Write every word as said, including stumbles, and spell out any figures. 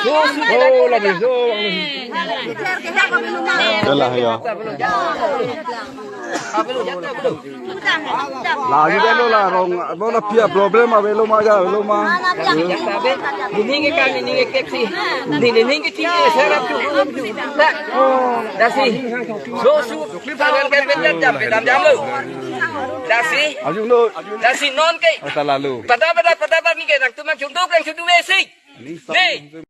Oh, la biso. Yalah, ya. Lagi deh lo la rong, lo la pia problem avelo ma, avelo ma. Nini ke kan, nini ke keksi. Nini, nini ke chini, serap chu. Lasi. So su, pavel ke pen jam, jam, jam, jam lo. Lasi. Ajung lo. Lasi non ke. Ata lalu. Pada, pada, pada, pada ni ke nangtum nangchungduk, nangchungduk besi. Ni.